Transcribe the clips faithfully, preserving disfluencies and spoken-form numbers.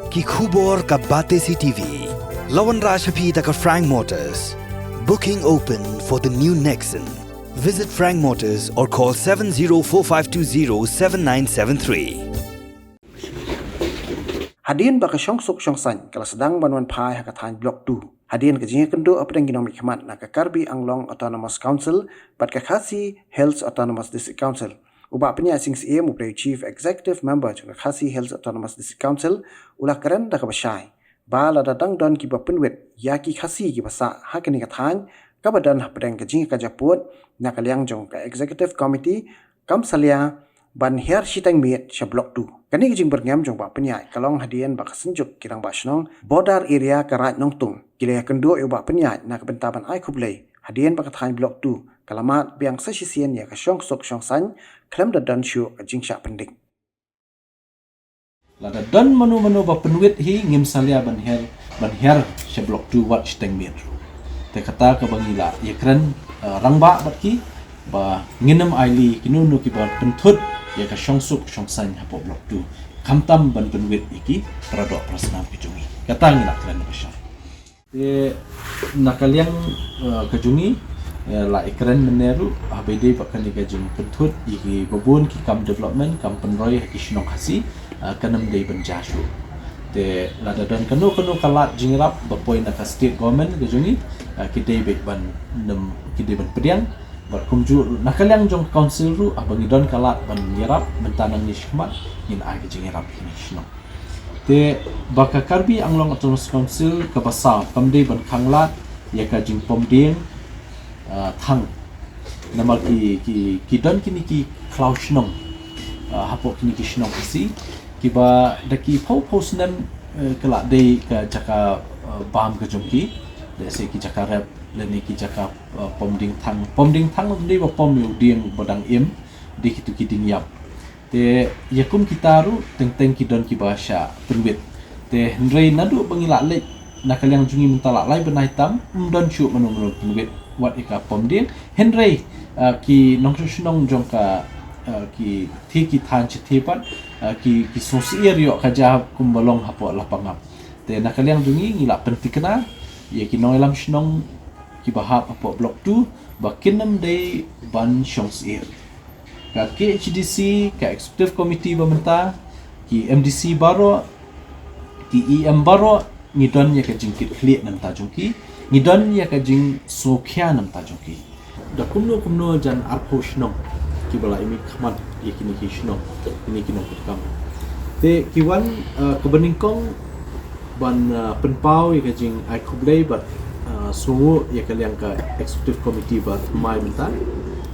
Ki khubor ka Batesi T V. La wanrah sha phi da ka Frank Motors. Booking open for the new Nexon. Visit Frank Motors or call seven zero four five two zero seven nine seven three. Hadien ba ka shongsuk shongsaiñ ka la sdang ban wan phai ha ka thaiñ Block two, hadien ka jingïakynduh hapdeng ki nongmihkhmat na ka Karbi Anglong Autonomous Council bad ka Khasi Hills Autonomous District Council, u Bah Pynïaid Sing Syiem, u Chief Executive Member jong ka Khasi Hills Autonomous District Council, u la kren da kaba shai ba lada dang don kiba pynwit ïa ki Khasi kiba sah ha kane ka thaiñ kaba don hapdeng ka jingïakajia pud, na ka liang jong ka Executive Committee kam salia ban hiar shiteng miet sha Block two. Kane ka jingbyrngem jong Bah Pynïaid ka long hadien ba ka Synjuk ki Rangbah Shnong Border Area ka Raid Nongtung ki la ïakynduh ïa u Bah Pynïaid na ka bynta ban ai khublei hadien ba ka thaiñ Block two ka la mad biang sa shisien ïa ka shongsuk shongsaiñ khlem da don shuh ka jingshah pyndik. Lada don mano mano ba pynwit hi, ngim salia ban hiar, ban hiar sha Block two wat shiteng miet. Te kata kaba ngi la ïakren, eh, rangbah bad ki ba ngin ym ailad kino kino kiba pynthut ïa ka shongsuk shongsaiñ hapoh Block two, khamtam ban pynwit ïa ki paradoh parasnam ki jong ngi. Kata ngi la kren ba shai. Te na ka liang, eh, ka jong ngi, eh, la ïakren mynne ruh haba ïadei bad kane ka jingpynthut ïa kiba bun ki kam development, kam pynroi ha ki shnong Khasi, eh, kan ym dei ban jia shuh. Te lada don kano kano ka lad jingïarap ba poi na ka state government ka jong ngi, eh, ki dei beit ban nym, ki dei ban pdiang. Bad kumjuh ruh na ka liang jong ka council ruh, haba ngi don ka lad ban ïarap mynta nangne shakhmat, ngin ai ka jingïarap ha kine ki shnong. Te ba ka Karbi Anglong Autonomous Council kaba saw kam dei ban khanglad ïa ka jingpom dieng, ah, thang. Namar ki, ki, ki don kine ki khlaw shnong, ah, hapoh kine ki shnong Khasi kiba da ki phew phew snem, eh, ka la dei ka jaka, eh, bam ka jong ki. Lehse ki jaka rep lane ki jaka, eh, pom dieng thang. Pom dieng thang ym dei ba pom ïa u dieng ba dang im, dei kito ki dieng ïap. Te ïa kum kita ruh teng teng ki don kiba shah pynwit. Te hynrei naduh ba ngi la leit na ka liang jong ngi mynta la lai bnai tam, ym don shuh mano mano pynwit wat ïa ka pom dieng. Hynrei, ah, ki nongshong shnong jong ka, ah, ki thie ki thaiñ shi thie pat, ah, ki, ki sngewsih ïa ka jia kumba long hapoh Lapangap. Te na ka liang jong ngi ngi la pynthikna ïa ki nongïalam shnong kiba hap hapoh Block two ba kin ym dei ban shong syier. Ka K H D C, ka Executive Committee ba mynta, ki M D C baroh, ki E M baroh, ngi don ïa ka jingkitkhlieh na bynta jong ki, ngi don ïa ka jingsngewkhia na bynta jong ki. Da kumno kumno jan arphew shnong kiba la ïa mih khmat ïa kine ki shnong, kine ki nongkitkam. Te ki wan, eh, kaba nyngkong ban, eh, pynpaw ïa ka jingai khublei bad, eh, sngewnguh ïa ka liang ka Executive Committee ba thymmai mynta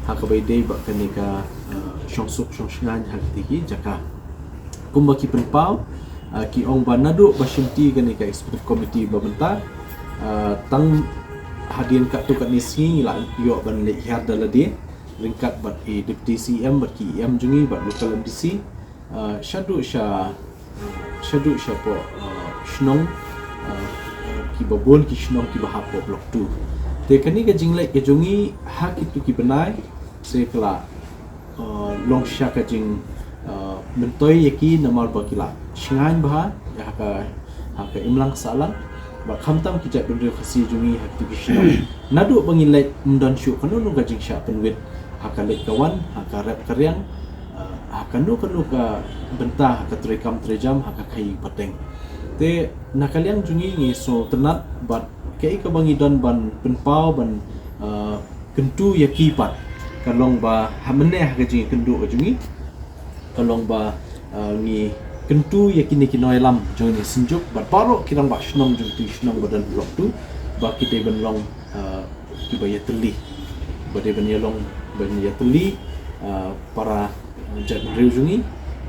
ha kaba ïadei bad kane ka, eh, shongsuk shongshngaiñ ha kine ki jaka. Kumba ki pynpaw, eh, ki ong ba naduh ba shimti kane ka Executive Committee ba mynta, eh, tang hadien katto katne sngi ngi la ïoh ban leit hiar da lade ryngkat bad i Deputy C M bad ki E M jong ngi bad local M D C, eh, shaduh sha, shaduh shapoh, eh, shnong, eh, kiba bun ki shnong kiba hapoh Block two. Te kane ka jingleit ka jong ngi ha kito ki bnai se ka la, eh, long sha ka jing, eh, myntoi ïa ki namar ba ki la shngaiñ bha ïa ha ka, ha ka imlang sahlang. Bad khamtam ki jaitbynriew Khasi jong ngi ha kito ki shnong. Naduh ba ngi leit ym don shuh kano kano ka jingshah pynwit ha ka leit ka wan, ha ka rep ka riang, eh, ha kano kano ka bynta, ha ka treikam treijam, ha ka khaii pateng. Te na ka liang jong ngi ngi sngewtynnat bad kaei kaba ngi don ban pynpaw ban, eh, kyntu ïa ki pat ka long ba ha mynne ha ka jingïakynduh ka jong ngi ka long ba, eh, ngi kyntu ïa kine ki nongïalam jong kine ki synjuk bad baroh ki rangbah shnong jong kine ki shnong ba don Block two ba ki dei ban long, eh, kiba ïatylli, ba dei ban ïalong ban ïatylli, eh, para, eh, jaitbynriew jong ngi.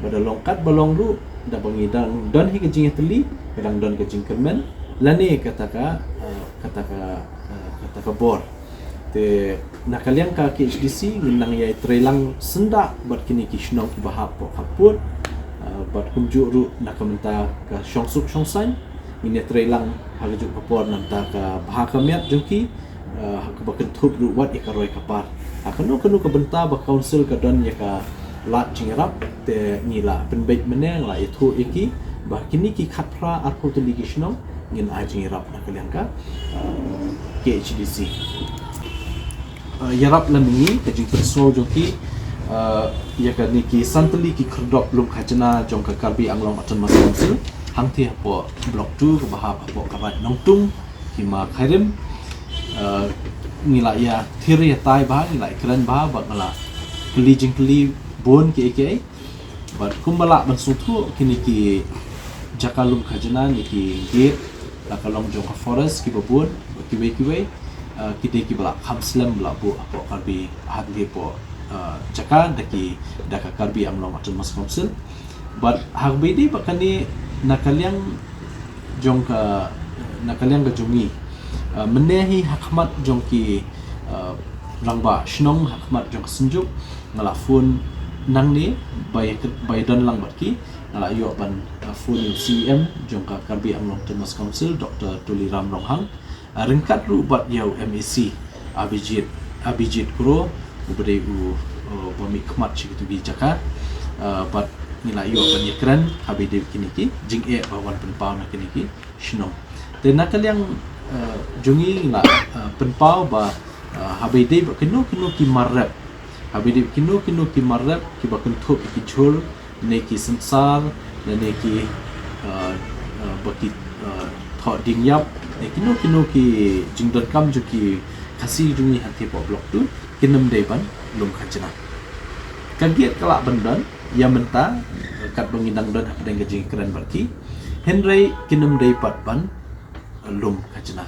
Ba da long katba long ruh, da ba ngi dang don hi ka jingïatylli, ka dang don ka jingkyrmen lane kata ka, eh, kata ka, eh, kata ka bor. Te na ka liang ka K H D C ngin nang ïai trei lang syndah bad kine ki shnong kiba hap poh khappud, eh, bad kumjuh ruh na ka bynta ka shongsuk shongsaiñ ngin ïai trei lang ha kajuh ka por na bynta ka bha ka miat jong ki, eh, ha kaba kynthup ruh wat ïa ka roi ka par. Ha kano kano ka bynta ba council ka don ïa ka lad jingïarap te ngi la pynbeit mynne, la ïathuh ïa ki, Ba kine ki khatphra arphew tylli ki shnong ngin ai jingïarap na ka liang ka, uh, K H D C. Uh, ïarap lem ïa ngi ka jingpynsngew jong ki, uh, ïa kane ki san tylli ki khyrdop lum khajna jong ka Karbi Anglong Autonomous Council, hangtei hapoh Block two kaba hap hapoh ka Raid Nongtung, Hima Khyrim. Uh, ngi la ïa thir ïa tai bha, ngi la ïa kren bha, bad ngi la kylli jingkylli bun kiei kiei. Bad kumba lah ban sngewthuh, kine ki jaka lum khajna ne ki gate la ka long jong ka forest kiba bun, kiwei kiwei, uh, ki dei kiba la kham slem ba la buh hapoh Karbi, hangtei hapoh, uh, jaka da ki, da ka Karbi Anglong Autonomous Council. Bad ha kaba ïadei bad kane, na ka liang jong ka, na ka liang ka jong ngi, uh, mynne hi ha khmat jong ki, uh, rangbah shnong, ha khmat jong ka Synjuk, nga la phone nangne ba ïa, ba ïadon lang bad ki. Nga la ïoh ban, uh, phone ïa u C E M jong ka Karbi Anglong Autonomous Council, Doctor Tuliram Ronghang, uh, ryngkat ruh bad ïa u M A C Abhijit, Abhijit Kro, uba dei u, uh, uba mih khmat sha kito ki jaka. Uh, bad ngi la ïoh ban ïakren ha kaba ïadei bad kine ki jingeh ba wan pynpaw na kine ki shnong. Te na ka liang, uh, jong ngi la, uh, pynpaw ba, uh, ha kaba ïadei bad kino kino ki mar rep, ha kaba ïadei bad kino kino ki mar rep kiba kynthup ïa ki jhur ne ki synsar, ne, ne ki, uh, uh, ba ki, uh, thoh dieng ïap, ne kino kino ki jingdonkam jong ki Khasi jong ngi hangtei hapoh Block two, kin ym dei ban lum khajna. Ka gate ka lah ban don ïa mynta, uh, katba ngi dang don hapdeng ka jingkren bad ki, hynrei kin ym dei pat ban, uh, lum khajna.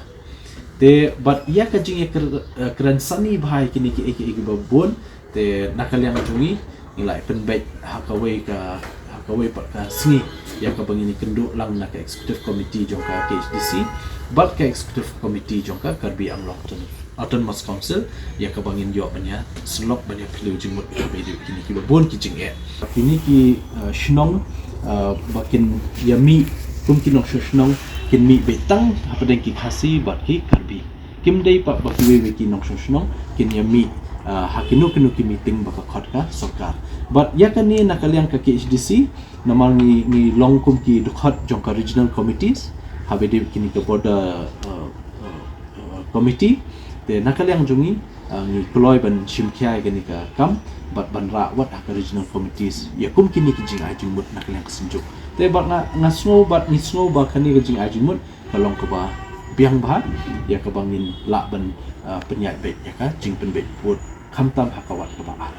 Te bad ïa ka jingïakren, eh, kren sani bha ïa kine kiei kiei kiba bun, te na ka liang jong ngi, ngi la pynbeit ha kawei ka, ha kawei pat ka sngi ïa kaba ngin ïakynduh lang na ka Executive Committee jong ka K H D C bad ka Executive Committee jong ka Karbi Anglong Auton-, Autonomous Council, ïa kaba ngin ïoh ban ïa syllok ban ïa phylliew jingmut ha kaba ïadei bad kine kiba bun ki jingeh. Kine ki, eh, shnong, eh, ba kin ïa mih kum ki nongshong shnong, kin mih beit tang hapdeng ki Khasi bad ki Karbi. Kim dei pat ba kiwei wei ki nongshong shnong kin ïa mih, eh, ha kino kino ki meeting ba ka khot ka sorkar. Bad ïa kane na ka liang ka K H D C, namar ngi, ngi long kum ki dkhot jong ka regional committees ha kaba ïadei bad kine ka border, eh, eh, eh, committee. Te na ka liang jong ngi, ah, ngi kloi ban shim khia ïa kane ka kam bad ban rah wat ha ka regional committees ïa kum kine ki jingai jingmut na ka liang ka Synjuk. Te bad nga, nga sngew bad ngi sngew ba kane ka jingai jingmut ka long kaba biang bha ïa kaba ngin lah ban, ah, pynïaid beit ïa ka jingpynbeit vote khamtam ha ka wat kaba ar.